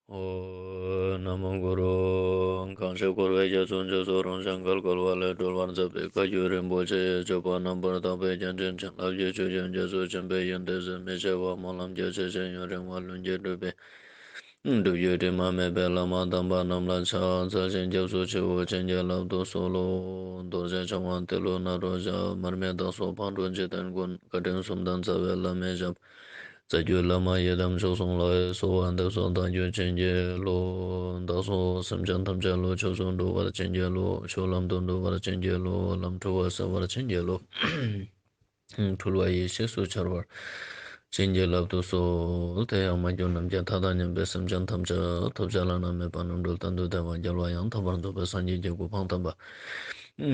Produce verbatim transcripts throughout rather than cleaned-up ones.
ཨོཾ། ན་མོ་གུ་རུ། གང་ཞིག་འཁོར་བའི་རྒྱ་མཚོ་མཇུག་སོགས་རང་བཞིན་གལ་གལ་བ་ལས་སྒྲོལ་བར་མཛད་པའི་བཀའ་བརྒྱུད་རིན་པོ་ཆེའི་སྤྱོད་པ་རྣམ་པར་དག་པའི་རྒྱན་ཅན་བྱིན་རླབས་ཀྱི་ཆུ་རྒྱུན་རྒྱ་མཚོ་ཆེན་པོའི་ཡོན་ཏན་ཟད་མི་ཤེས་པ་སྨོན་ལམ་རྒྱ་ཆེ་ཞིང་ཡུན་རིང་བ་ལྷུན་གྱིས་གྲུབ་པའི་སྒྲུབ་བརྒྱུད་དྲི་མ་མེད་པའི་བླ་མ་དམ་པ་རྣམས་ལ་ཕྱག་འཚལ་ཞིང་སྐྱབས་སུ་མཆིའོ། བྱིན་གྱིས་བརླབ་ཏུ་གསོལ་ལོ། རྡོ་རྗེ་འཆང་དབང་ཏེ་ལོ་ནཱ་རོ་ཞབས། མར་མི་དྭགས་པོ་ཕག་གྲུ་འཇིག་རྟེན་མགོན། བཀའ་དྲིན་གསུམ་ལྡན་རྩ་བའི་བླ་མའི་ཞབས། རྩ་བརྒྱུད་བླ་མ་ཡི་དམ་མཆོག་གསུམ་ལ། གསོལ་བ་འདེབས་སོ་བདག་རྒྱུད་བྱིན་གྱིས་རློབས། བདག་སོགས་སེམས་ཅན་ཐམས་ཅད་བློ་ཆོས་སུ་འགྲོ་བར་བྱིན་གྱིས་རློབས། ཆོས་ལམ་དུ་འགྲོ་བར་བྱིན་གྱིས་རློབས། ལམ་འཁྲུལ་བ་སེལ་བར་བྱིན་གྱིས་རློབས། འཁྲུལ་བ་ཡེ་ཤེས་སུ་འཆར་བར་བྱིན་གྱིས་བརླབ་ཏུ་གསོལ། དེ་ཡང་མ་གྱུར་ནམ་མཁའི་མཐའ་དང་མཉམ་པའི་སེམས་ཅན་ཐམས་ཅད་ཐོབ་བྱ་བླ་ན་མེད་པ་རྣམ་གྲོལ་གཏན་དུ་བདེ་བ་རྒྱལ་བ་ཡང་དག་པར་རྫོགས་པའི་སངས་རྒྱས་ཀྱི་གོ་འཕང་དམ་པ་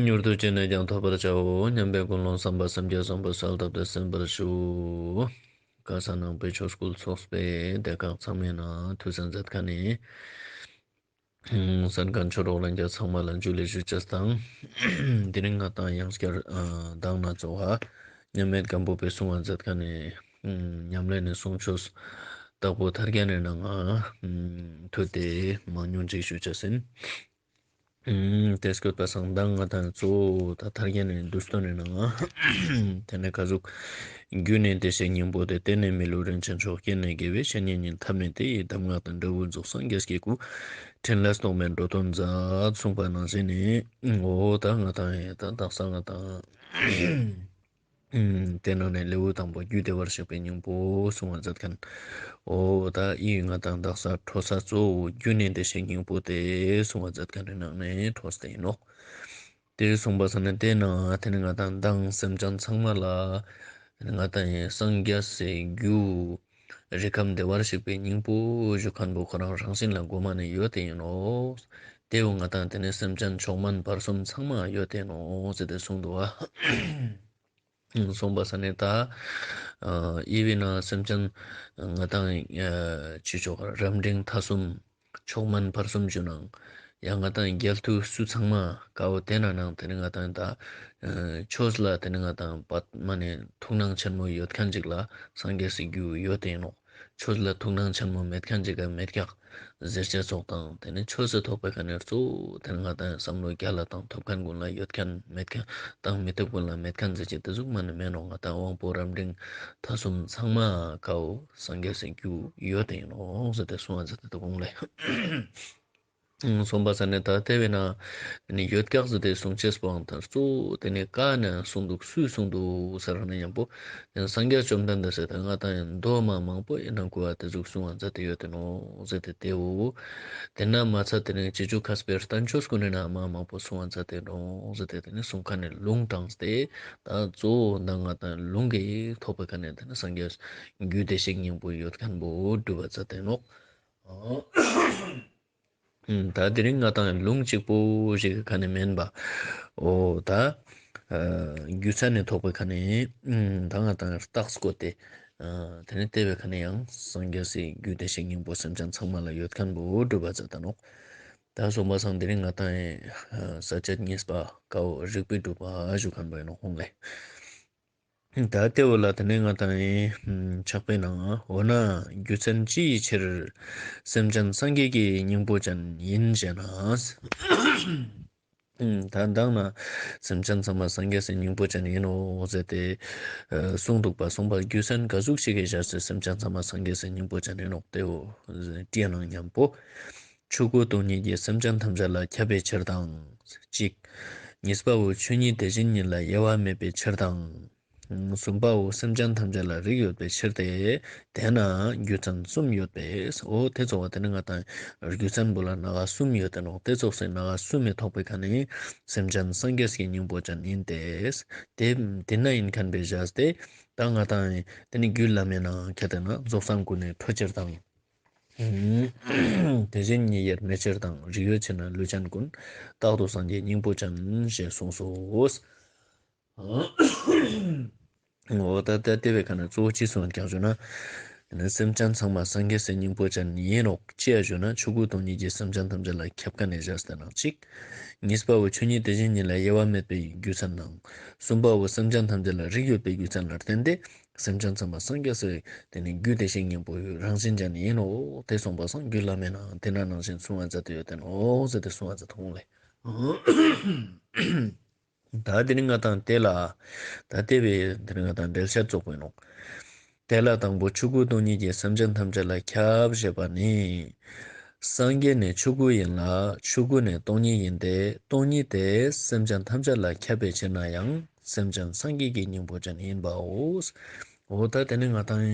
མྱུར་དུ་ཅི་ནས་ཀྱང་ཐོབ་པར་བྱའོ་སྙམ་པའི་ཀུན་སློང་བསམ་པ་སེམས་བསྐྱེད་བཟང་པོ་གསལ་བཏབ་སྟེ་གསན་པར་ཞུ། ག་ས་ནང་པའི་ཆོས་སྐུལ་ཚོགས་པའི་སྡེ་ཁག་ཚང་མའི་ནང་ཐུགས་སྣང་མཛད་མཁན་ནི་གསན་མཁན་ཆོས་གྲོགས་ལྷན་རྒྱས་ཚང་མ་ལ་ཇུ་ལེ་ཞུ་ཅེས་དང་། དེ་རིང་ང་དང་ཡང་བསྐྱར་ཨ་མདང་ནེ་ཚོགས་པ་མཉམ་མེད་སྒམ་པོ་པའི་གསུང་བ་མཛད་མཁན་ནི་ཉམས་ལེན་ནི་གསུང་ཆོས་དྭགས་པོ་ཐར་རྒྱན་ནི་ནང་ང་ཐུགས་ཏེ་མང་ཉུང་ཅིག་ཞུ་ཅེས་ཡིན། ཨུམ། དེ་སྐྱོད་པ་སང་མདང་ང་དང་གཙོ་བོ་ད་ཐར་རྒྱན་ནི་བསྡུས་དོན་ནི་ནང་ང་དེ་ནས་ག་ཟུག་རྒྱུ་ནི་བདེ་གཤེགས་སྙིང་པོ་སྟེ། རྟེན་ནི་མི་ལུས་རིན་ཆེན་མཆོག་རྐྱེན་ནི་དགེ་བའི་བཤེས་གཉེན་ཡིན། ཐབས་ནི་དེ་ཡི་གདམས་ངག་དང་། འབྲས་བུ་རྫོགས་སངས་རྒྱས་ཀྱི་སྐུ། ཕྲིན་ལས་རྟོག་མེད་འགྲོ་དོན་མཛད། གསུངས་པ་ནང་བཞིན་ནི་འོ་ད་ང་དང་ཡི་ད་དག་ས་ང་དང་ཨུམ། དེ་ནང་ནས་ལེའུ་དང་པོ་རྒྱུ་བདེ་བར་གཤེགས་པའི་སྙིང་པོ་གསུང་བ་མཛད་མཁན། འོ་ད་ཨི་ང་དང་དག་ས་འཕྲོ་ས་གཙོ་བོ་རྒྱུ་ནི་བདེ་གཤེགས་སྙིང་པོ་སྟེ་གསུང་བ་མཛད་མཁན་ནི་ནང་ནས་འཕྲོས་ཏེ་ཡིན་ནོག། དེ་གསུངས་པ་སང་ནི་དེ་ནང་དེ་ནི་ང་དང་མདང་སེམས་ཅན་ཚང་མ་ལ་ང་དང་ཡི་སངས་རྒྱས་སི་རྒྱུ་རིགས་ཁམས་བདེ་བར་གཤེགས་པའི་སྙིང་པོ་ཞུ་མཁན་པོ་ཁོ་རང་རང་བཞིན་ལ་གོ་མ་ནི་ཡོད་དེ་ཡིན་ནོག། དེ་བོ་ང་དང་དེ་ནི་སེམས་ཅན་མཆོག་དམན་བར་གསུམ་ཚང་མ་ཡོད་དེ་ཡིན་ནོག་ཟེར་ཏེ་གསུངས་འདུག་བ། གསུངས་པ་སང་ནི་ད་ཨ་ཨི་བི་ན་སེམས་ཅན་ང་དང་ཨ་ཅི་ཆོག་རབ་འབྲིང་ཐ་གསུམ་མཆོག་དམན་བར་གསུམ་ཞུ་ནང་ཡང་ང་དང་རྒྱལ་ཐུ་སུ་ཚང་མ་ཀ་བོ་དེ་ན་ནང་དེ་ནི་ང་དང་ད་ཨ་ཆོས་ལ་དེ་ནི་ང་དང་པད་མ་ནི་ཐུགས་སྣང་ཆེན་མོ་ཡོད་མཁན་ཅིག་ལ་སངས་རྒྱས་སི་རྒྱུ་ཡོད་དེ་ཡིན་ནོག། ཆོས་ལ་ཐུགས་སྣང་ཆེན་མོ་མེད་མཁན་ཅིག་ག་མེད་ཀྱག་ཟེར་ཅེས་ཙོགས་དང་དེ་ནི་ཆོས་སི་ཐོག་པའི་ཁ་ནས་གཙོ་བོ་དེ་ནི་ང་དང་བསམ་བློ་རྒྱ་ལ་བཏང་ཐུབ་མཁན་ཀུན་ལ་ཡོད་མཁན་མེད་མཁན་བཏང་མི་ཐུབ་ཀུན་ལ་མེད་མཁན་ཟེར་ཅེས་དེ་ཟུག་མ་ནི་མེད་ནོག། ང་དང་དབང་པོ་རབ་འབྲིང་ཐ་གསུམ་ཚང་མ་ཀ་བོ་སངས་རྒྱས་སི་རྒྱུ་ཡོད་དེ་ཡིན་ནོག་ཟེར་ཏེ་གསུང་བ་མཛད་དེ་འདུག་གོང་ལས། གསུངས་པ་སང་ནི་ད་དེ་བས་ན་ནི་ཡོད་ཀྱག་ཟེར་ཏེ་གསུང་ཅེས་པོའང་ད་གཙོ་བོ་དེ་ནི་ཀ་ནས་གསུངས་འདུག་སུས་གསུངས་འདུག་ཟེར་ན་མཉམ་པོ་སངས་རྒྱས་བཅོམ་ལྡན་འདས་སི་ད་ང་དང་ཡང་མདོ་མ་མང་པོ་ཡིན་ན་གོ་བ་དེ་ཟུག་གསུང་བ་མཛད་དེ་ཡོད་དེ་ནོག་ཟེར་ཏེ་དེ་བོ། དེ་ན་མ་ཚད་དེ་ནི་རྗེ་བཙུན་མཁས་པའི་བསྟན་བཅོས་ཀུན་ནི་ན་མ་མང་པོ་གསུང་བ་མཛད་དེ་ནོག་ཟེར་ཏེ་དེ་ནི་གསུང་མཁན་ནི་ལུང་དྲངས་ཏེ་ད་གཙོ་བོ་ད་ང་དང་ལུང་གི་ཐོག་པའི་ཁ་ནས་དེ་ནི་སངས་རྒྱས་རྒྱུ་བདེ་གཤེགས་སྙིང་པོ་ཡོད་མཁན་པོ་སྒྲུབ་པ་མཛད་དེ་ནོག། ད་དེ་རིང་ང་དང་ལུང་གཅིག་པོ་ཞིག་གི་ཁ་ནས་མེན་པ། འོ་ད་ཨ་རྒྱུ་མཚན་ནི་ཐོག་པའི་ཁ་ནས་ཨ་ད་ང་དང་རྟགས་བཀོད་དེ་ཨ་དེ་ནི་དེ་བའི་ཁ་ནས་ཡང་སངས་རྒྱས་སི་རྒྱུ་བདེ་གཤེགས་སྙིང་པོ་སེམས་ཅན་ཚང་མ་ལ་ཡོད་མཁན་པོ་སྒྲུབ་པ་མཛད་ད་ནོག། ད་གསུངས་པ་སང་དེ་རིང་ང་དང་ཨ་ས་བཅད་གཉིས་པ་ཀ་བོ་རིགས་པས་སྒྲུབ་པ་ཞུ་མཁན་པོ་ཡིན་ནོག་ཧོང་ལེ། ད་དེ་བོ་ལ་དེ་ནས་ང་དང་ཡིན་ཕྱག་དཔེའི་ནང་འོ་ན་རྒྱུ་མཚན་ཅི་ཡི་ཕྱིར། སེམས་ཅན་སངས་རྒྱས་ཀྱི་སྙིང་པོ་ཅན་ཡིན་ཞེ་ན། ད་མདང་ན་སེམས་ཅན་ཚང་མ་སངས་རྒྱས་སི་སྙིང་པོ་ཅན་ཡིན་ནོག་ཟེར་ཏེ་གསུངས་འདུག་པ། གསུངས་པ་རྒྱུ་མཚན་ག་ཟུག་ཞིག་གི་ཞར་སེ་སེམས་ཅན་ཚང་མ་སངས་རྒྱས་སི་སྙིང་པོ་ཅན་ཡིན་ནོག་དེ་བོ་དྲིས་ནང་མཉམ་པོ། ཆོས་སྐུ་སྟོང་ཉིད་ཀྱིས་སེམས་ཅན་ཐམས་ཅད་ལ་ཁྱབ་པའི་ཕྱིར་དང་། གཅིག་གཉིས་པ་བོ་ཆོས་ཉིད་དེ་བཞིན་ཉིད་ལ་དབྱེ་བ་མེད་པའི་ཕྱིར་དང་། གསུམ་པ་བོ་སེམས་ཅན་ཐམས་ཅད་ལ་རིགས་ཡོད་པའི་ཕྱིར་ཏེ། དེ་ན་རྒྱུ་མཚན་གསུམ་ཡོད་པས། འོ་དེ་ཙོགས་པ་དེ་ནི་ང་དང་རྒྱུ་མཚན་པོ་ལ་ན་ག་གསུམ་ཡོད་དེ་ནོག། དེ་ཙོགས་སེ་ན་ག་གསུམ་མི་ཐོག་པའི་ཁ་ནས་སེམས་ཅན་སངས་རྒྱས་ཀྱི་སྙིང་པོ་ཅན་ཡིན་ཏེ། དེ་དེ་ན་ཡིན་མཁན་པའི་ཞར་སེ་ད་ང་དང་དེ་ནི་རྒྱུད་བླ་མའི་ནང་ཁྱེར་ཏེ་ན་རྫོགས་སངས་ཀུན་ནས་འཕྲོ་ཕྱིར་དང་། དེ་བཞིན་ཉིད་དབྱེར་མེད་ཕྱིར་དང་། རིགས་ཡོད་ཕྱིར་ན་ལུས་ཅན་ཀུན། རྟག་ཏུ་སངས་རྒྱས་སྙིང་པོ་ཅན་ཞེས་གསུངས་སོ། འོ་ད་ད་དེ་བའི་ཁ་ནས་གཙོ་བོ་ཅི་གསུངས་ཀྱང་ཞུ་ན། ནི་སེམས་ཅན་ཚང་མ་སངས་རྒྱས་སི་སྙིང་པོ་ཅན་ཡིན་ནོག་ཅི་ཡ་ཞུ་ན་ཆོས་སྐུ་སྟོང་ཉིད་ཀྱི་སེམས་ཅན་ཐམས་ཅད་ལ་ཁྱབ་ཁན་ནི་བཞག་སྟེ་ནང་གཅིག་གཉིས་པ་བོ་ཆོས་ཉིད་དེ་བཞིན་ཉིད་ལ་དབྱེ་བ་མེད་པའི་རྒྱུ་མཚན་ནང་། གསུམ་པ་བོ་སེམས་ཅན་ཐམས་ཅད་ལ་རིགས་ཡོད་པའི་རྒྱུ་མཚན་ལ་བརྟེན་ཏེ་སེམས་ཅན་ཚང་མ་སངས་རྒྱས་སི་དེ་ནི་རྒྱུ་དེ་བཞིན་སྙིང་པོ་རང་བཞིན་ཅན་ཡིན་ནོག་དེ་གསུངས་པ་སང་རྒྱུད་བླ་མའི་ནང་དེ་ན་ནང་བཞིན་གསུང་བ་མཛད་དེ་ཡོད་དེ་ནོག་ཟེར་ཏེ་གསུང་བ་མཛད་དེ་འོང་ལེ། ད་དེ་ནི་ང་དང་དེ་ལ་ད་དེ་བས་དེ་ནི་ང་དང་འགྲེལ་བཤད་ཙོགས་པོ་ཡིན་ནོག་དེ་ལ་དང་པོ་ཆོས་སྐུ་སྟོང་ཉིད་ཀྱི་སེམས་ཅན་ཐམས་ཅད་ལ་ཁྱབ་ཞེས་པ་ནི། སངས་རྒྱས་ནི་ཆོས་སྐུ་ཡིན་ལ་ཆོས་སྐུ་ནི་སྟོང་ཉིད་ཡིན་ཏེ་སྟོང་ཉིད་དེ་སེམས་ཅན་ཐམས་ཅད་ལ་ཁྱབ་པའི་ཕྱིར་ན་ཡང་སེམས་ཅན་སངས་རྒྱས་ཀྱི་སྙིང་པོ་ཅན་ཡིན་པའོ། འོ་ད་དེ་ནི་ང་དང་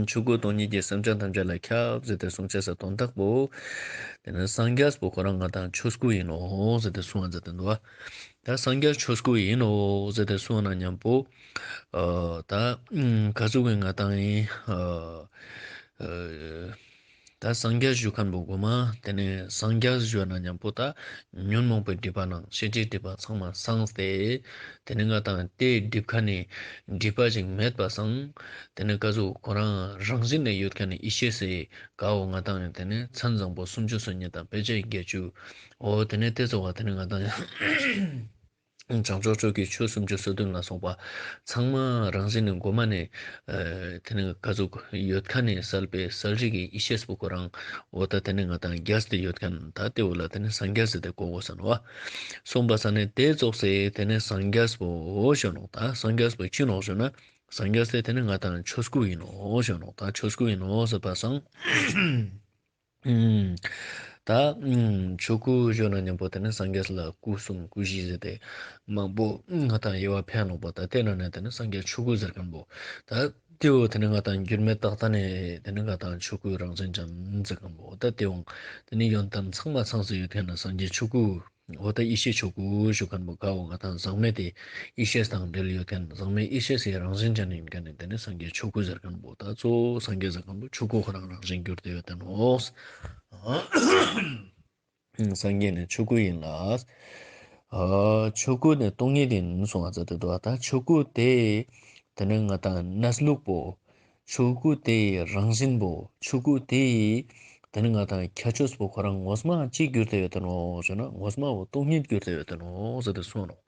ཆོས་སྐུ་སྟོང་ཉིད་ཀྱི་སེམས་ཅན་ཐམས་ཅད་ལ་ཁྱབ་ཟེར་ཏེ་གསུང་ཅེས་སི་དོན་དག་པོ། དེ་ནི་སངས་རྒྱས་པོ་ཁོ་རང་ང་དང་ཆོས་སྐུ་ཡིན་ནོག་ཟེར་ཏེ་གསུང་བ་མཛད་དེ་འདུག་བ། ད་སངས་རྒྱས་ཆོས་སྐུ་ཡིན་ནོག་ཟེར་ཏེ་གསུང་ན་མཉམ་པོ། ཨ་ད་ཨུམ་ག་ཟུག་གི་ང་དང་ཡིན། ཨ་ཨ་ད་སངས་རྒྱས་ཞུ་ཁན་པོ་གོ་མ་དེ་ནི་སངས་རྒྱས་ཞུ་ན་མཉམ་པོ་ད་ཉོན་མོངས་པའི་སྒྲིབ་པ་ནང་ཤེས་བྱའི་སྒྲིབ་པ་ཚང་མ་སངས་ཏེ། དེ་ནི་ང་དང་དེ་སྒྲིབ་ཁན་ནི་སྒྲིབ་པ་ཞིག་མེད་པ་སང་། དེ་ནི་ག་ཟུག་ཁོ་རང་རང་བཞིན་ནས་ཡོད་ཁན་ནི་ཡེ་ཤེས་སི་ག་བོ་ང་དང་དེ་ནི་མཚན་བཟང་པོ་སུམ་ཅུ་སོ་གཉིས་དང་དཔེ་བྱད་བརྒྱད་ཅུ། འོ་དེ་ནི་དེ་ཚོགས་པ་དེ་ནི་ང་དང་བྱང་ཕྱོགས་ཆོས་ཀྱི་ཆོས་སུམ་ཅུ་སོ་བདུན་ལ་སོགས་པ་ཚང་མ་རང་བཞིན་ནི་གོ་མ་ནི་ཨ་དེ་ནི་ག་ཟུག་ཡོད་ཁན་ནི་གསལ་པའི་གསལ་རིག་གི་ཡེ་ཤེས་པོ་ཁོ་རང་འོ་ད་དེ་ནི་ང་དང་རྒྱས་ཏེ་ཡོད་ཁན་ད་དེ་བོ་ལ་དེ་ནི་སངས་རྒྱས་ཟེར་ཏེ་གོ་དགོས་ས་ནོག་བ། གསུངས་པ་ས་ནི་དེ་ཙོགས་སེ་དེ་ནི་སངས་རྒྱས་པོ་ཞུ་ནོག་ད་སངས་རྒྱས་པོ་ཅི་ནོག་ཞུ་ན། སངས་རྒྱས་དེ་དེ་ནི་ང་དང་ཆོས་སྐུ་ཡིན་ནོག་ཞུ་ནོག་ད་ཆོས་སྐུ་ཡིན་ནོག་ཟེར་པ་སང་། ཨུམ། ད་ཨུམ་ཆོས་སྐུ་ཞུ་ན་མཉམ་པོ་དེ་ནི་སངས་རྒྱས་ལ་སྐུ་གསུམ་སྐུ་བཞི་ཟེར་ཏེ་མང་པོ་ང་དང་དབྱེ་བ་ཕྱེ་ནོག་པ། ད་དེ་ན་ནི་དེ་ནི་སངས་རྒྱས་ཆོས་སྐུ་ཟེར་ཁན་པོ། ད་དེ་བོ་དེ་ནི་ང་དང་འགྱུར་མེད་རྟག་ལྟ་ནི་དེ་ནི་ང་དང་ཆོས་སྐུ་རང་བཞིན་ཅན་ཟེར་ཁན་པོ། ད་དེ་བོ་དེ་ནི་ཡོན་ཏན་ཚང་མ་ཚང་སེ་ཡོད་ཁན་ནི་སངས་རྒྱས་ཆོས་སྐུ། འོ་ད་ཡེ་ཤེས་ཆོས་སྐུ་ཞུ་ཁན་པོ་ག་བོ་ང་དང་ཟག་མེད་དེ་ཡེ་ཤེས་དང་འབྲེལ་ཡོད་ཁན་ཟག་མེད་ཡེ་ཤེས་སི་རང་བཞིན་ཅན་ཡིན་ཁན་ནི་དེ་ནི་སངས་རྒྱས་ཆོས་སྐུ་ཟེར་ཁན་པོ། ད་གཙོ་བོ་སངས་རྒྱས་ཟེར་ཁན་པོ་ཆོས་སྐུ་ཁོ་རང་རང་བཞིན་གྱུར་ཏེ་ཡོད་དེ་ནོག་སངས་རྒྱས་ནི་ཆོས་སྐུ་ཡིན་ལ། ཨ་ཆོས་སྐུ་ནི་སྟོང་ཉིད་ཡིན་གསུང་བ་མཛད་དེ་འདུག་ད་ཆོས་སྐུ་དེ་དེ་ནི་ང་དང་གནས་ལུགས་པོ། ཆོས་སྐུ་དེ་ཡི་རང་བཞིན་པོ། ཆོས་སྐུ་དེ་ཡི་དེ་ནི་ང་དང་ཁྱད་ཆོས་པོ་ཁོ་རང་ངོ་མ་ཅི་གྱུར་ཏེ་ཡོད་དེ་ནོག་ཞུ་ན་ངོ་མ་བོ་སྟོང་ཉིད་གྱུར་ཏེ་ཡོད་དེ་ནོག་ཟེར་ཏེ་གསུངས་ནོག་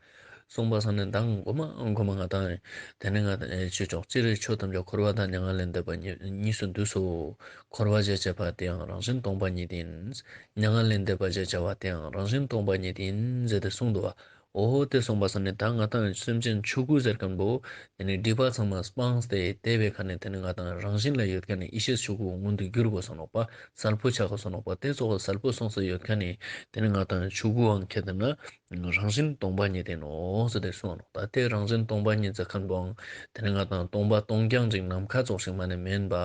གསུངས་པ་ས་ནི་མདང་གོ་མ་གོ་མ་ང་དང་དེ་ནི་ང་དང་ཨེ་ཆོས་མཆོག་སྤྱིར་ཆོས་ཐམས་ཅད་འཁོར་བ་དང་མྱ་ངན་ལས་འདས་པ་གཉིས་གཉིས་སུ་འདུས་སོ། འཁོར་བ་ཞེས་བྱ་བ་དེ་ཡང་རང་བཞིན་སྟོང་པ་ཉིད་ཡིན། མྱ་ངན་ལས་འདས་པ་ཞེས་བྱ་བ་དེ་ཡང་རང་བཞིན་སྟོང་པ་ཉིད་ཡིན་ཟེར་ཏེ་གསུངས་འདུག་བ། འོ་དེ་གསུངས་པ་ས་ནི་ད་ང་དང་སེམས་ཅན་ཆོས་སྐུ་ཟེར་ཁན་པོ་དེ་ནི་སྒྲིབ་པ་ཚང་མ་སྤངས་ཏེ་དེ་བའི་ཁ་ནི་དེ་ནི་ང་དང་རང་བཞིན་ལ་ཡོད་ཁན་ནི་ཡེ་ཤེས་ཆོས་སྐུ་མངོན་དུ་གྱུར་དགོས་ས་ནོག་པ། གསལ་པོ་ཆགས་དགོས་ས་ནོག་པ། དེ་ཙོགས་གསལ་པོ་སོང་སེ་ཡོད་ཁན་ནི་དེ་ནི་ང་དང་ཆོས་སྐུའང་ཁྱེད་དེ་ན་རང་བཞིན་སྟོང་པ་ཉིད་ཡིན་ནོག་ཟེར་ཏེ་གསུངས་ནོག་ད་དེ་རང་བཞིན་སྟོང་པ་ཉིད་ཟེར་ཁན་པོའང་དེ་ནི་ང་དང་སྟོང་པ་སྟོང་རྐྱང་ཅིག་ནམ་མཁའ་ཙོགས་ཤིག་མ་ནི་མེན་པ།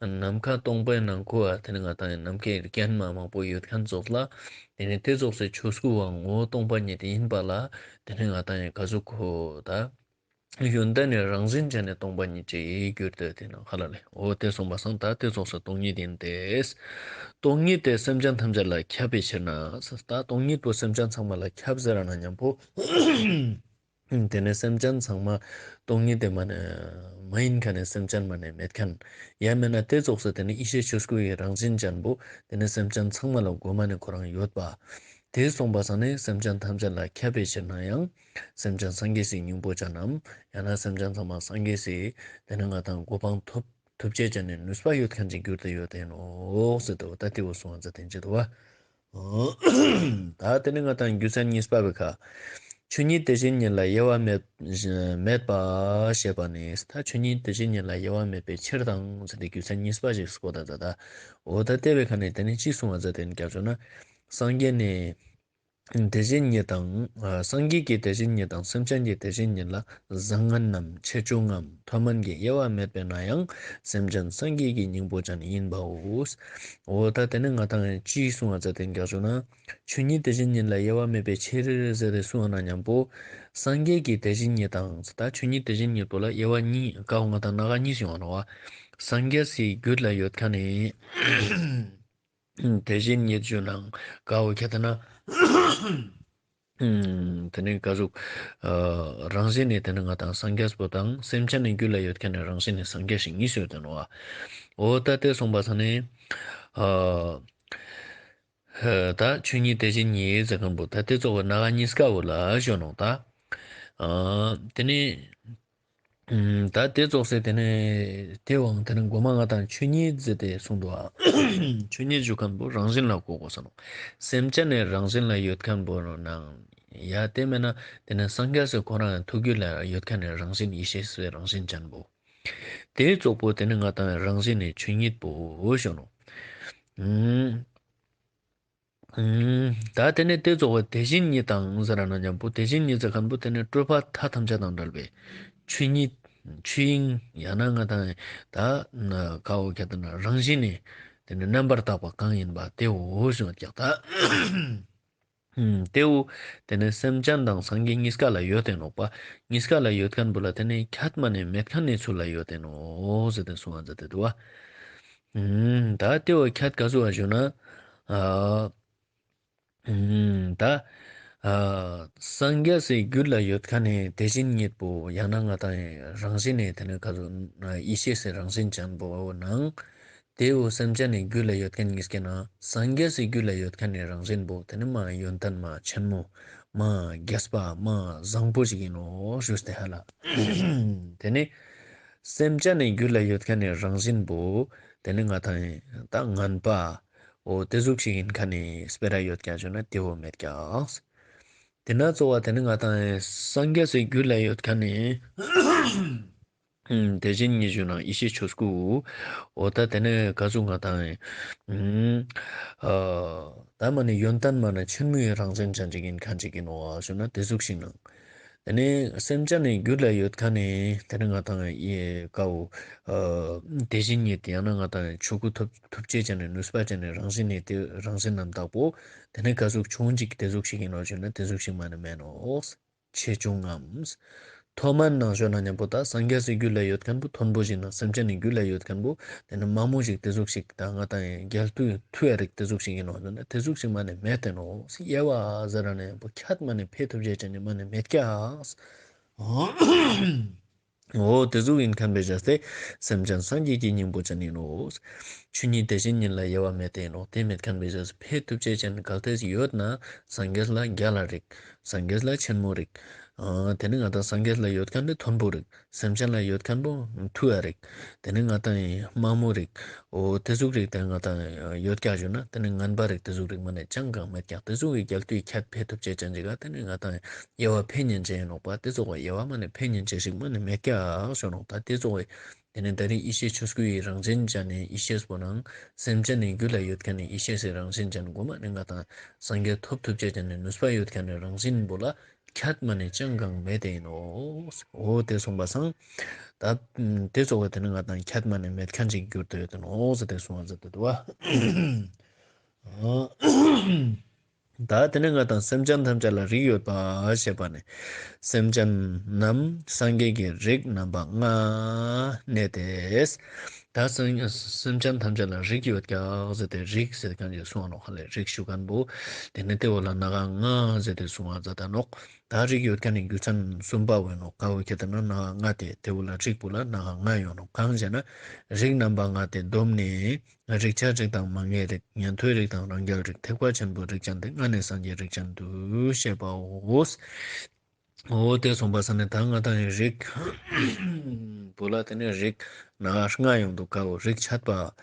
ནམ་མཁའ་སྟོང་པའི་ནང་ཁུ་བ་དེ་ནི་ང་དང་ནམ་མཁའི་རྐྱེན་མ་མང་པོ་ཡོད་ཁན་ཙོགས་ལ། དེ་ནི་དེ་ཙོགས་སེ་ཆོས་སྐུའང་ངོ་བོ་སྟོང་པ་ཉིད་ཡིན་པ་ལ། དེ་ནི་ང་དང་ཡང་ག་ཟུག་ཁོ་ད་ཡོན་ཏན་ནི་རང་བཞིན་ཅན་ནི་སྟོང་པ་ཉིད་ཅིག་གྱུར་ཏེ་དེ་ནི་ཁ་ལ་ལེ། འོ་དེ་གསུངས་པ་སང་ད་དེ་ཙོགས་སེ་སྟོང་ཉིད་ཡིན་ཏེ། སྟོང་ཉིད་དེ་སེམས་ཅན་ཐམས་ཅད་ལ་ཁྱབ་པའི་ཕྱིར་ན། ད་སྟོང་ཉིད་པོ་སེམས་ཅན་ཚང་མ་ལ་ཁྱབ་ཟེར་ན་མཉམ་པོ། དེ་ནས་སེམས་ཅན་ཚང་མ་སྟོང་ཉིད་དེ་མ་ནས་མ་ཡིན་མཁན་ནི་སེམས་ཅན་མ་ནས་མེད་མཁན། ཡང་མིན་ན་དེ་ཙོགས་སེ་དེ་ནས་ཡེ་ཤེས་ཆོས་སྐུ་ཡི་རང་བཞིན་ཅན་པོ་དེ་ནས་སེམས་ཅན་ཚང་མ་ལ་གོ་མ་ནས་ཁོ་རང་ཡོད་པ། དེ་སོང་པ་སང་ནས་སེམས་ཅན་ཐམས་ཅད་ལ་ཁྱབ་པའི་ཕྱིར་ན་ཡང་། སེམས་ཅན་སངས་རྒྱས་སི་སྙིང་པོ་ཅན་ནམ། ཡང་ན་སེམས་ཅན་ཚང་མ་སངས་རྒྱས་སི་དེ་ནས་ང་དང་གོ་འཕང་ཐོབ་ཐུབ་ཅེས་ཅན་ནི་ནུས་པ་ཡོད་མཁན་ཅིག་གྱུར་ཏེ་ཡོད་དེ་ནོག་ཟེར་ཏེ་འོ་ད་དེ་བོ་གསུང་བ་མཛད་དེ་འཇིག་ཏོ་བ། ད་དེ་ནས་ང་དང་རྒྱུ་མཚན་གཉིས་པ་བོའི་ཁ། ཆོས་ཉིད་དེ་བཞིན་ཉིད་ལ་དབྱེ་བ་མེད་མེད་པ་ཞེས་པ་ནི། ད་ཆོས་ཉིད་དེ་བཞིན་ཉིད་ལ་དབྱེ་བ་མེད་པའི་ཕྱིར་དང་ཟེར་ཏེ་རྒྱུ་མཚན་གཉིས་པ་ཞིག་སྐོར་དང་ད་ད། འོ་ད་དེ་བོའི་ཁ་ནས་དེ་ནས་ཅི་གསུང་བ་མཛད་དེ་ཡིན་ཀྱང་ཞུ་ན། སངས་རྒྱས་ནི་དེ་བཞིན་ཉིད་དང་། སངས་རྒྱས་ཀྱི་དེ་བཞིན་ཉིད་དང་སེམས་ཅན་གྱི་དེ་བཞིན་ཉིད་ལ་བཟང་ངན་ནམ་ཆེ་ཆུང་ངམ་མཐོ་དམན་གྱི་དབྱེ་བ་མེད་པས་ན་ཡང་སེམས་ཅན་སངས་རྒྱས་ཀྱི་སྙིང་པོ་ཅན་ཡིན་པའོ། འོ་ད་དེ་ནས་ང་དང་ཅི་གསུང་བ་མཛད་དེ་ཡིན་ཀྱང་ཞུ་ན། ཆོས་ཉིད་དེ་བཞིན་ཉིད་ལ་དབྱེ་བ་མེད་པའི་ཕྱིར་ཟེར་ཏེ་གསུང་བ་ན་མཉམ་པོ། སངས་རྒྱས་ཀྱི་དེ་བཞིན་ཉིད་དང་ད་ཆོས་ཉིད་དེ་བཞིན་ཉིད་པོ་ལ་དབྱེ་བ་གཉིས་ཀ་བོ་ང་དང་སྣ་ཁ་གཉིས་ཡོང་བ་ནོག་བ། སངས་རྒྱས་སི་རྒྱུད་ལ་ཡོད་མཁན་ནི་དེ་བཞིན་ཉིད་ཞུ་ནའང་ཀ་བོ་ཁྱད་དེ་ན། ཨུམ། དེ་ནི་ག་ཟུག་ཨ་རང་བཞིན་ནི་དེ་ནི་ང་དང་སངས་རྒྱས་པོ་དང་སེམས་ཅན་ནི་རྒྱུད་ལ་ཡོད་མཁན་ནི་རང་བཞིན་ནི་སངས་རྒྱས་ཤིག་གཉིས་ཡོད་དེ་ནོག་པ། འོ་ད་དེ་སོང་པ་ས་ནི་ཨ་ད་ཆོས་ཉིད་དེ་བཞིན་ཉིད་ཟེར་མཁན་པོ་ད་དེ་ཙོགས་པོ་ནང་གཉིས་ཀ་བོ་ལ་ཞུ་ནོག་ད། ཨ་དེ་ནི་ཨུམ། ད་དེ་ཙོགས་སེ་དེ་ནི་དེ་བོའང་དེ་ནི་གོ་མ་ང་དང་ཆོས་ཉིད་ཟེར་ཏེ་གསུངས་འདུག་པ། ཆོས་ཉིད་ཞུ་མཁན་པོ་རང་བཞིན་ལ་གོ་དགོས་ས་ནོག། སེམས་ཅན་ནི་རང་བཞིན་ལ་ཡོད་མཁན་པོ་ནང་ཡ་དེ་མེད་ན་དེ་ནི་སངས་རྒྱས་སི་ཁོ་རང་ཐུགས་རྒྱུད་ལ་ཡོད་མཁན་ནི་རང་བཞིན་ཡེ་ཤེས་སི་རང་བཞིན་ཅན་པོ། དེ་ཙོགས་པོ་དེ་ནི་ང་དང་རང་བཞིན་ནི་ཆོས་ཉིད་པོ་ཞུ་ནོག། ཨུམ། ཨུམ། ད་དེ་ནི་དེ་ཙོགས་པོ་དེ་བཞིན་ཉིད་དང་ཟེར་ར་ན་མཉམ་པོ་དེ་བཞིན་ཉིད་ཟེར་མཁན་པོ་དེ་ནི་སྤྲོས་པ་མཐའ་ཐམས་ཅད་དང་བྲལ་བའི་ཆོས་ཉིད། ཆོས་དབྱིངས་ཡང་ན་ང་དང་ད་ན་ཀ་བོ་ཁྱད་ན་རང་བཞིན་ནི་དེ་ནི་རྣམ་པར་དག་པ་གང་ཡིན་པ་དེ་བོ་ཞུ་ཀྱག་ད། ཨུམ། དེ་བོ་དེ་ནི་སེམས་ཅན་དང་སངས་རྒྱས་གཉིས་ཀ་ལ་ཡོད་དེ་ནོག་པ། གཉིས་ཀ་ལ་ཡོད་མཁན་པོ་ལ་དེ་ནི་ཁྱད་མ་ནེ་མེད་མཁན་ནི་ཚུལ་ལ་ཡོད་དེ་ནོག་ཟེར་ཏེ་གསུངས་པ་མཛད་དེ་འདུག་པ། ཨུམ། ད་དེ་བོ་ཁྱད་ག་ཟུག་པ་ཞུ་ན། ཨ། ཨུམ། ད་ཨ་སངས་རྒྱས་སི་རྒྱུད་ལ་ཡོད་མཁན་ནི་དེ་བཞིན་ཉིད་པོ་ཡང་ན་ང་དང་རང་བཞིན་ནི་དེ་ནི་ག་ཟུག་ཡེ་ཤེས་སི་རང་བཞིན་ཅན་པོ་ནང་དེ་བོ་སེམས་ཅན་ནི་རྒྱུད་ལ་ཡོད་མཁན་གཉིས་ཀའི་ནང་སངས་རྒྱས་སི་རྒྱུད་ལ་ཡོད་མཁན་ནི་རང་བཞིན་པོ་དེ་ནི་མ་ཡོན་ཏན་མ་ཆེན་མོ་མ་རྒྱས་པ་མ་བཟང་པོ་ཞིག་ཡིན་ནོག་ཞུས་ཏེ་ཧ་ལ། དེ་ནི་སེམས་ཅན་ནི་རྒྱུད་ལ་ཡོད་མཁན་ནི་རང་བཞིན་པོ་དེ་ནི་ང་དང་ད་ངན་པ་འོ་དེ་ཟུག་ཞིག་ཡིན་མཁན་ནི་སྤེ་ར་ཡོད་ཀྱག་ཞུ་ན་དེ་བོ་མེད་ཀྱག། དེ་ན་གཙོ་བོ་དེ་ནི་ང་དང་སངས་རྒྱས་སི་རྒྱུད་ལ་ཡོད་མཁན་ནི་ཨུམ། དེ་བཞིན་ཉིད་ཞུ་ན་ཡེ་ཤེས་ཆོས་སྐུ། འོ་ད་དེ་ནི་ག་ཟུག་ང་དང་ཨུམ། ཨ་ད་མ་ནི་ཡོན་ཏན་མ་ནི་ཆེན་མོའི་རང་བཞིན་ཅན་ཅིག་ཡིན་མཁན་ཅིག་ཡིན་ནོག་ཞུ་ན་དེ་ཟུག་ཞིག་ནང་། དེ་ནི་སེམས་ཅན་ནི་རྒྱུད་ལ་ཡོད་མཁན་ནི་དེ་ནི་ང་དང་ཡེ་ཀ་བོ་ཨ་དེ་བཞིན་ཉིད་ཡང་ན་ང་དང་ཆོས་སྐུ་ཐོབ་ཐུབ་ཅེས་ཅན་ནི་ནུས་པ་ཅན་ནི་རང་བཞིན་ནི་དེ་རང་བཞིན་རྣམ་དག་པོ་དེ་ནི་ག་ཟུག་ཆུང་ཅིག་དེ་ཟུག་ཞིག་ཡིན་ནོག་ཞུ་ན་དེ་ཟུག་ཞིག་མ་ནི་མེད་ནོག། ཆེ་ཆུང་ངམ། མཐོ་དམན་ནང་ཞུ་ན་མཉམ་པོ་ད་སངས་རྒྱས་སི་རྒྱུད་ལ་ཡོད་མཁན་པོ་མཐོན་པོ་ཞིག་ན་སེམས་ཅན་ནི་རྒྱུད་ལ་ཡོད་མཁན་པོ་དེ་ནི་དམའ་མོ་ཞིག་དེ་ཟུག་ཞིག་ད་ང་དང་རྒྱལ་དུ་མཐུ་ཡ་རིགས་དེ་ཟུག་ཞིག་ཡིན་ནོག་ཟེར་ན་དེ་ཟུག་ཞིག་མ་ནི་མེད་དེ་ནོག། དབྱེ་བ་ཟེར་ར་ན་མཉམ་པོ་ཁྱད་མ་ནི་ཕེ་ཐུབ་ཅེས་ཅན་ནི་མ་ནི་མེད་ཀྱག། འོ་དེ་ཟུག་ཡིན་མཁན་པའི་བྱས་ཏེ་སེམས་ཅན་སངས་རྒྱས་ཀྱི་སྙིང་པོ་ཅན་ཡིན་ནོག། ཆོས་ཉིད་དེ་བཞིན་ཉིད་ལ་དབྱེ་བ་མེད་དེ་ཡིན་ནོག། དེ་མེད་མཁན་པའི་བྱས་ཏེ་ཕེ་ཐུབ་ཅེས་ཅན་གལ་ཏེ་ཡོད་ན་སངས་རྒྱས་ལ་རྒྱལ་ལ་རིགས། སངས་རྒྱས་ལ་ཆེན་མོ་རིགས། ཨ་དེ་ནི་ང་དང་སངས་རྒྱས་ལ་ཡོད་མཁན་ནི་མཐོན་པོ་རིགས། སེམས་ཅན་ལ་ཡོད་མཁན་པོ་མཐུ་ཡ་རིགས། དེ་ནི་ང་དང་དམའ་མོ་རིགས། འོ་དེ་ཟུག་རིགས་དེ་ང་དང་ཡོད་ཀྱག་ཞུ་ན་དེ་ནི་ངན་པ་རིགས་དེ་ཟུག་རིགས་མ་ནི་ཅང་གང་མེད་ཀྱག། དེ་ཟུག་གི་རྒྱལ་དུ་ཁྱད་ཕེ་ཐུབ་ཅེས་ཅན་ཅིག་ག་དེ་ནི་ང་དང་དབྱེ་བ་ཕེ་ཉན་ཅེས་ཡིན་ནོག་པ། དེ་ཙོགས་པ་དབྱེ་བ་མ་ནི་ཕེ་ཉན་ཅེས་ཞིག་མ་ནི་མེད་ཀྱག་ཞུ་ནོག། ད་དེ་ཙོགས་པ་དེ་ནི་ད་རེས་ཡེ་ཤེས་ཆོས་སྐུའི་རང་བཞིན་ཅན་ནི་ཡེ་ཤེས་པོ་ནང་སེམས་ཅན་ནི་རྒྱུད་ལ་ཡོད་མཁན་ནི་ཡེ་ཤེས་སི་རང་བཞིན་ཅན་གོ་མ་ནི་ང་དང་སངས་རྒྱས་ཐོབ་ཐུབ་ཅེས་ཅན་ནི་ནུས་པ་ཡོད་མཁན་ནི་རང་བཞིན་པོ་ལ་ཁྱད་མ་ནི་ཅང་གང་མེད་དེ་ཡིན་ནོག། འོ་དེ་གསུངས་པ་སང་ད་དེ་ཙོགས་པ་དེ་ནི་ང་དང་ཁྱད་མ་ནི་མེད་མཁན་ཅིག་གྱུར་ཏེ་ཡོད་དེ་ནོག་ཟེར་ཏེ་གསུངས་པ་མཛད་དེ་འདུག་པ། ད་དེ་ནི་ང་དང་སེམས་ཅན་ཐམས་ཅད་ལ་རིགས་ཡོད་པ་ཞེས་པ་ནི། སེམས་ཅན་རྣམས་སངས་རྒྱས་ཀྱི་རིགས་རྣམ་པ་ལྔ་གནས་ཏེ། ད་སེམས་སེམས་ཅན་ཐམས་ཅད་ལ་རིགས་ཡོད་ཀྱག་ཟེར་ཏེ་རིགས་ཟེར་མཁན་ཅིག་གསུངས་ནོག་ཧ་ལེ། རིགས་ཞུ་མཁན་པོ་དེ་ནི་དེ་བོ་ལ་སྣ་ཁ་ལྔ་ཟེར་ཏེ་གསུངས་པ་མཛད་དེ་ནོག། ད་རིགས་ཡོད་མཁན་ནི་རྒྱུ་མཚན་གསུམ་པ་བོ་ཡིན་ནོག། ཀ་བོ་ཁྱད་དེ་ན་སྣ་ཁ་ལྔ་སྟེ་དེ་བོ་ལ་རིགས་པོ་ལ་སྣ་ཁ་ལྔ་ཡོད་ནོག། གང་ཞེ་ན་རིགས་རྣམ་པ་ལྔ་སྟེ་སྡོམ་ནི། རིགས་ཆད་རིགས་དང་མ་ངེས་རིགས། ཉན་ཐོས་རིགས་དང་རང་རྒྱལ་རིགས། ཐེག་པ་ཆེན་པོའི་རིགས་ཅན་ཏེ། ལྔ་ནི་སངས་རྒྱས་རིགས་ཅན་དུ་བཤད་པའོ། འོ་དེ་གསུངས་པ་ས་ནི་ད་ང་དང་ཡི་རིགས་པོ་ལ་དེ་ནི་རིགས་སྣ་ཁ་ལྔ་ཡོང་འདུག། ཀ་བོ་རིགས་ཆད་པ།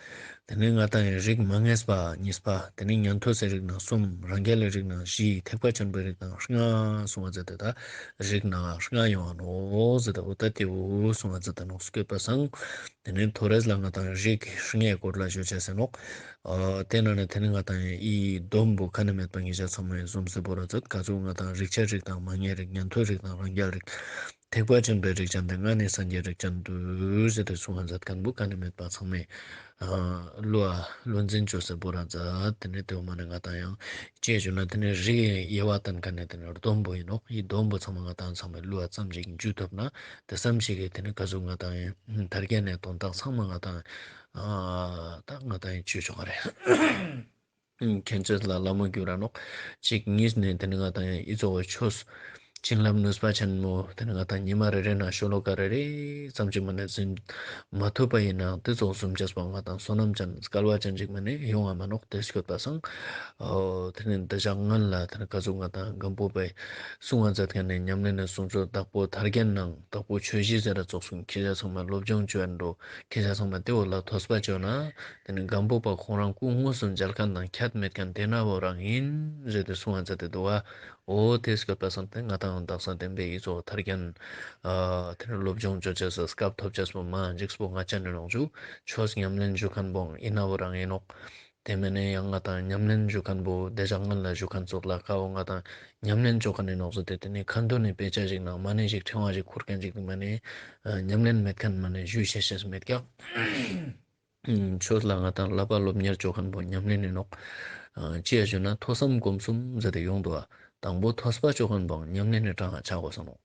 དེ་ནི་ང་དང་ཡི་རིགས་མ་ངེས་པ་གཉིས་པ། དེ་ནི་ཉན་ཐོས་སི་རིགས་ནང་གསུམ། རང་རྒྱལ་ལི་རིགས་ནང་བཞི། ཐེག་པ་ཆེན་པོའི་རིགས་ནང་ལྔ་གསུངས་པ་མཛད་དེ་ད་རིགས་སྣ་ཁ་ལྔ་ཡོང་ནོག་ཟེར་ཏེ་འོ་ད་དེ་བོ་གསུངས་པ་མཛད་དེ་ནོག། སྐྱོད་པ་སང་། དེ་ནས་ཐོ་རེས་ལ་ང་དང་རིགས་ལྔའི་སྐོར་ལ་ཞུ་ཆ་ཟེར་ནོག། ཨ་དེ་ན་ནི་དེ་ནི་ང་དང་ཡི་སྡོམ་པོ་ཁ་ནས་མེད་པ་ཉིད་ཆ་ཚང་མའི་གཟུམ་སེ་བོ་ར་ཛད། ག་ཚོད་ང་དང་རིགས་ཆད་རིགས་དང་མ་ངེས་རིགས། ཉན་ཐོས་རིགས་དང་རང་རྒྱལ་རིགས། ཐེག་པ་ཆེན་པོའི་རིགས་ཅན་ཏེ། ལྔ་ནི་སངས་རྒྱས་རིགས་ཅན་དུ་ཟེར་ཏེ་གསུངས་པ་མཛད་མཁན་པོ་ཁ་ནས་མེད་པ་ཚང་མའི་ཨ་བློ་ཨ་བློ་འཛིན་ཅོས་སེ་བོ་ར་ཛད། དེ་ནས་དེ་བོ་མ་ནས་ང་དང་ཡང་ཅེས་ཞུ་ན་དེ་ནས་རིགས་དབྱེ་བ་བསྟན་མཁན་ནི་དེ་ནས་སྡོམ་པོ་ཡིན་ནོག། ཡི་སྡོམ་པོ་ཚང་མ་ང་དང་ཚང་མའི་བློ་ཨ་ཙམ་ཞིག་འཇུ་ཐུབ་ན། དེ་ཙམ་ཞིག་གིས་དེ་ནི་ག་ཟུག་ང་དང་ཡང་ཐར་རྒྱན་ནི་དོན་དག་ཚང་མ་ང་དང་ཨ་ད་ང་དང་ཡང་ཅོ་ཆོག་ག་རེད། མཁྱེན་ཅེས་ལ་ལ་མོ་གྱུར་ར་ནོག། ཅིག་གཉིས་ནས་དེ་ནི་ང་དང་ཡང་ཨི་ཙོགས་ཆོས་བྱིན་རླབས་ནུས་པ་ཆེན་མོ་དེ་ནི་ང་དང་ཉི་མ་རེ་རེ་ན་ཤོ་ལོ་ཀ་རེ་རེ་ཙམ་ཅིག་མ་ནས་ཟིན་མ་ཐུབ་པ་ཡིན་ནའང་དེ་ཙོགས་བཟུམ་ཅེས་པོ་ང་དང་བསོད་ནམས་ཅན་སྐལ་བ་ཅན་ཅིག་མ་ནས་ཡོང་བ་མ་ནོག། དེ་སྐྱོད་པ་སང་། འོ་དེ་ནི་འདི་ཞག་སྔན་ལ་དེ་ནི་ག་ཟུག་ང་དང་སྒམ་པོ་པའི་གསུང་བ་མཛད་མཁན་ནི་ཉམས་ལེན་ནི་གསུང་ཆོས་དྭགས་པོ་ཐར་རྒྱན་ནང་དྭགས་པོ་ཆོས་གཞི་ཟེར་ར་ཙོགས་སུ་ཁྱེད་ཅག་ཚང་མ་སློབ་སྦྱོང་བཅོས་འགྲོ། ཁྱེད་ཅག་ཚང་མ་དེ་འོ་ལ་ཐོས་པ་བཅོས་ན། དེ་ནི་སྒམ་པོ་པ་ཁོང་རང་སྐུ་དངོས་སུ་མཇལ་མཁན་དང་ཁྱད་མེད་མཁན་དེ་ན་བོ་རང་ཡིན་ཟེར་ཏེ་གསུང་བ་མཛད་དེ་འདུག་བ། འོ་དེ་སྐབས་པ་སང་དེ་ང་དང་དག་ས་བསྟན་པའི་ཡིག་ཚོགས་ཐར་རྒྱན། ཨ་དེ་ནི་སློབ་སྦྱོང་བཅོ་ཅེས་སུ་སྐབས་ཐོབ་ཅེས་པོ་མ་འཇིགས་པོ་ང་ཅན་ནི་ལོང་ཆུ་ཆོས་ཉམས་ལེན་ཞུ་མཁན་བོ་ཡིན་ན་བོ་རང་ཡིན་ནོག། དེ་མིན་ནས་ཡང་ང་དང་ཉམས་ལེན་ཞུ་མཁན་བོ་དེ་ཞག་སྔན་ལ་ཞུ་མཁན་ཚོགས་ལ་ཀ་བོ་ང་དང་ཉམས་ལེན་བཅོ་མཁན་ནི་ནོག་ཟེར་ཏེ་དེ་ནི་ཁ་འདོན་ནི་དཔེ་ཆ་ཞིག་ནང་མ་ནི་ཞིག་ཕྲེང་བ་ཞིག་ཁུར་མཁན་ཞིག་མ་ནི་ཉམས་ལེན་མེད་མཁན་མ་ནི་ཞུ་ཤེས་ཤེས་མེད་ཀྱག། ཆོས་ལ་ང་དང་བསླབ་པ་སློབ་གཉེར་བཅོ་མཁན་པོ་ཉམས་ལེན་ནི་ནོག། ཅི་ཡ་ཞུ་ན་ཐོས་བསམ་སྒོམ་གསུམ་ཟེར་ཏེ་ཡོང་འདུག་བ། དང་པོ་ཐོས་པ་བཅོ་མཁན་པོའང་ཉམས་ལེན་ནི་གྲངས་ཆ་དགོས་སོང་ནོག།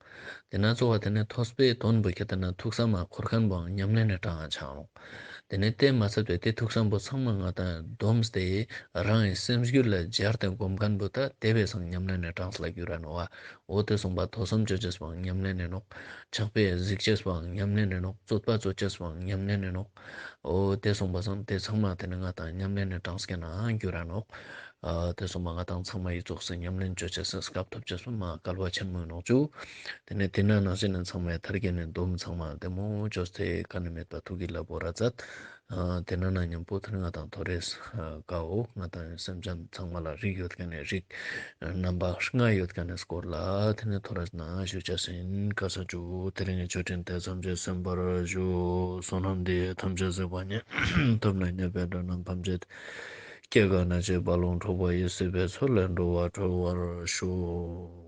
དེ་ན་གཙོ་བོ་དེ་ནི་ཐོས་པའི་དོན་པོ་ཁྱེད་དེ་ན་ཐུགས་བསམ་མ་འཁོར་མཁན་པོའང་ཉམས་ལེན་ནི་གྲངས་ཆ་ནོག། དེ་ནི་དེ་མ་ཚད་པའི་དེ་ཐུགས་བསམ་པོ་ཚང་མ་ང་དང་བསྡོམས་ཏེ་རང་གི་སེམས་རྒྱུད་ལ་སྦྱར་ཏེ་སྒོམ་མཁན་པོ་ད་དེ་བས་སང་ཉམས་ལེན་ནི་གྲངས་ལ་འགྱུར་ར་ནོག་བ། འོ་དེ་སོང་པ་ཐོས་བསམ་བཅོ་ཅེས་པའང་ཉམས་ལེན་ནི་ནོག། ཕྱག་དཔེ་གཟིགས་ཅེས་པའང་ཉམས་ལེན་ནི་ནོག། རྩོད་པ་རྩོད་ཅེས་པའང་ཉམས་ལེན་ནི་ནོག། འོ་དེ་སོང་པ་སང་དེ་ཚང་མ་དེ་ནི་ང་དང་ཉམས་ལེན་ནི་གྲངས་ཀ་ན་འགྱུར་ར་ནོག། ཨ་དེ་སོང་པ་ང་དང་ཚང་མ་ཡི་ཙོགས་སུ་ཉམས་ལེན་བཅོ་ཅེས་སི་སྐབས་ཐོབ་ཅེས་པོ་མ་སྐལ་བ་ཆེན་མོ་ཡིན་ནོག་ཅུ། དེ་ནི་དེ་ན་ནང་བཞིན་ནི་ཚང་མའི་ཐར་རྒྱན་ནི་སྡོམ་ཚང་མ་དེ་མོ་བཅོས་ཏེ་ཀ་ནི་མེད་པ་ཐུགས་ཀྱི་ལ་བོར་ར་མཛད། ཨ་དེ་ན་ན་མཉམ་པོ་དེ་ནི་ང་དང་ཐོ་རེས་ཨ་ཀ་བོ་ང་དང་སེམས་ཅན་ཚང་མ་ལ་རིགས་ཡོད་མཁན་ནི་རིགས་རྣམ་པ་ལྔ་ཡོད་མཁན་ནི་སྐོར་ལ་དེ་ནི་ཐོ་རེས་ན་ཞུ་ཅེས་ཡིན། ཀ་ས་ཅུ། དེ་རིང་གི་ཆོས་འཕྲིན་དེ་ཙམ་གྱིས་ཟིན་པར་ཞུ། བསོད་ནམས་འདི་ཡིས་ཐམས་ཅད་གཟིགས་པ་ཉིད། ཐོབ་ནས་ཉེས་པའི་དགྲ་རྣམས་ཕམ་བྱས་ཏེ། སྐྱེ་རྒ་ན་འཆིའི་རྦ་ཀློང་འཁྲུགས་པ་ཡི། སྲིད་པའི་མཚོ་ལས་འགྲོ་བ་སྒྲོལ་བར་ཤོག།